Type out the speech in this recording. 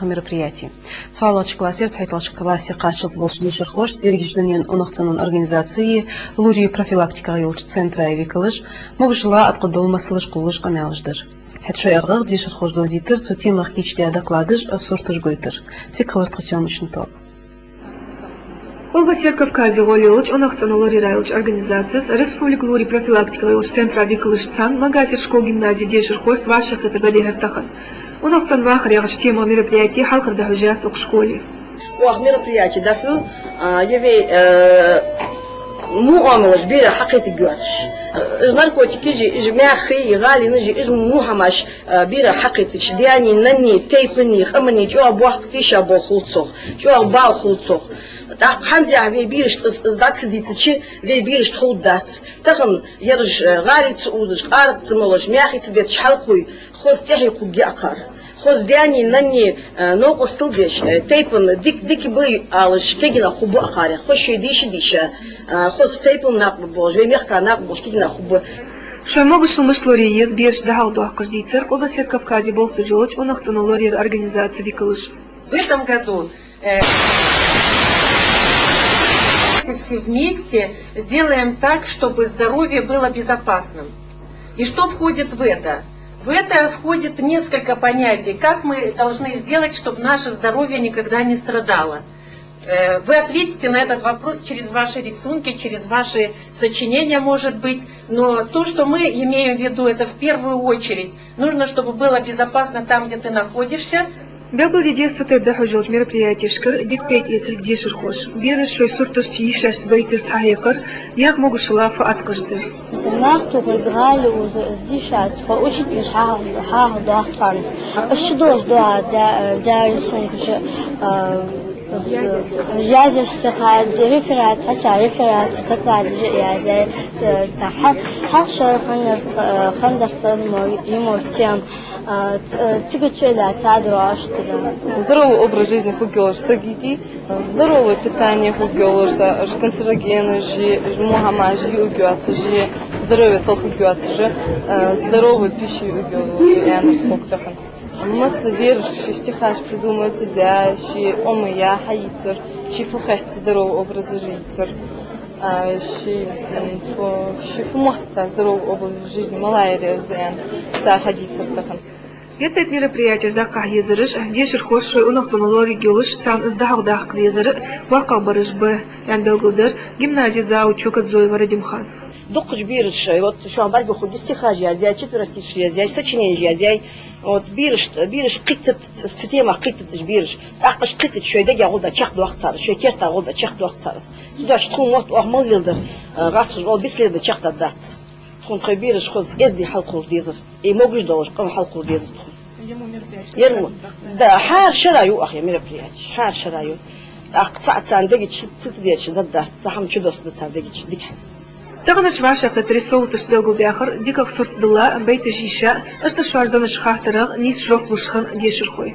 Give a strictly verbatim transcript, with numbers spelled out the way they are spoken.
мероприяти. ЦхьоалагӀча классера цхьайтталагӀча классе кхаччалца болча дешархошца, дерригача дунен унахцӀенон организацеи лорий профилактиках йолча центреи викалаша могашала а тӀакхоачаш дола масалаш кхоллаш къамаьлаш дир. ХӀаьта шоай аргӀагӀа дешархоша довзийтар цу темах кийчдаь докладаш а сурташ гойтар. Цига хилар тха съёмочни тоаба. Къулбаседа Кавказе гӀолла йолча унахцӀенон лорий яхача организацес, республика лорий профилактиках йолча центра викалашца цхьана Магасерча школа-гимназе дешархошца вӀашагӀкхетар дӀадихьар тахан. УнахцӀенон вахар яхача темах мероприяти хьалхара дӀахьош яц укх школе. Оаха мероприяти дӀахьу, а, е вай, э, во оамалаш берашта хьакхетаргйоацаш. Э, уж наркотикаш, уж маьхий, гӀалий, уж во хӀамаш, э, берашта хьакхетача, даьнеи, наннеи, тайпаннеи, къаманнеи чӀоагӀа боккха тийшаболх хул цох, чӀоагӀа бала хул цох. ТӀаккха хӀанз а вай берашта из, из дӀа ца дийцача, вай берашта ховргдац. Тахан ераш, э, гӀалий ца узаш, къаракъ ца молаш, маьхий ца детташ хьалкхувш, хоза тӀехье кхувргья акхар. Хоза даьнеи, наннеи, э, новкъостал деш, э, тайпан дик-, дика ба оалаш, кегий нах хургба акхарех. Хоза шоай дийша-дийша, э, хоза тайпан накъаб болаш, вай мехка накъаб болаш кегий нах хургба. Шоай могашал мишта лорае еза бераш дӀахьалхадоаккхаш дийцар Къулбаседа Кавказе болх беш йолча унахцӀенон лорий яхача организаце викалаша. В этом году, э, все вместе сделаем так, чтобы здоровье было безопасным. И что входит в это? В это входит несколько понятий. Как мы должны сделать, чтобы наше здоровье никогда не страдало? Э, вы ответите на этот вопрос через ваши рисунки, через ваши сочинения, может быть. Но то, что мы имеем в виду, это в первую очередь нужно, чтобы было безопасно там, где ты находишься. Белгалде деза цу тайпара дӀахьош йолча мероприятешкара дика пайда эцарг дешархоша. Бераш шоай сурташца, йишашца байташ цхьа хьекхар наьха могашала фу Ӏаткъаш да. Нах тохарг, гӀали узар, из дийшача, тха учителаша хьа-, хьалхадоаккх тхона. Из чудолаш доагӀа да-, даьра сункаша, а, язъеш ца хадде, реферат, хьача реферат, докладаш а язъяьй, ца-, та хьа-, хьалхашка хиннар, а, хиннадар тха мо-, йимор тема, а, ц-, цига чу а лаьца дӀадоагӀаш да. Здоровый образ жизни хургйолаш саг йитий, здоровое питание хургйолаш са, уж канцерогенаш, уж во хӀамаш юаргйоацаш, здоровье талхаргйоацаш, э, здоровая пища юаргйолаш, аьнна хургда тахан. Масса бераш шоай стихаш придумать ца даь, шоай Ӏомаяь хьаийцар, шоай фу хет здоровый образ жизни йийцар, а, шоай, м, фу, шоай фу мотт цар здоровый образ жизни малагӀа я из аьнна, цар хьадийцар тахан. Ер тайпара мероприятеш дӀакхахьа езараш, дешархоша шоай унахцӀенон лорий йолаш, царна из дӀахьалхадаккха дезар боккхагӀбараш ба, аьнна белгалдир гимназе завуч Кадзоев Радимхана. Дукхача бераша, вот, шоана бӀаргагу хургья, стихаш язъяьй, четверостишьеш язъяьй, сочиненеш язъяьй. Вот, бераш, бераш кхийттад, цу темах кхийттад уж бераш. ТӀаккха уж кхийттача шоай дега гӀолла чакхдоаккх цар, шоай керта гӀолла чакхдоаккх цар. Цудухьа тхона мотт оаха мел леладер, э, гӀазкхаша оал, бицлеладер чакхдаргдац. Тхона тхоай бераш хоза эздий хьалкхувр дезар, и могаш долаш къам хьалкхувр дезар тхона. Ер мо, да, хӀара шера ю оаха ер мероприятеш, хӀара шера ю. ТӀаккха цаӀ царна дега чу ца, ца деча даргдац, цхьа хӀама чудоссаргда цар дега чу, дика хӀама. Таханарча вӀашагӀкхетаре совгӀаташца белгалбаьхар дикагӀа сурт дилла, байташ йийша, иштта шоаш деннача хаттарашта нийса жоп луш хинна дешархой.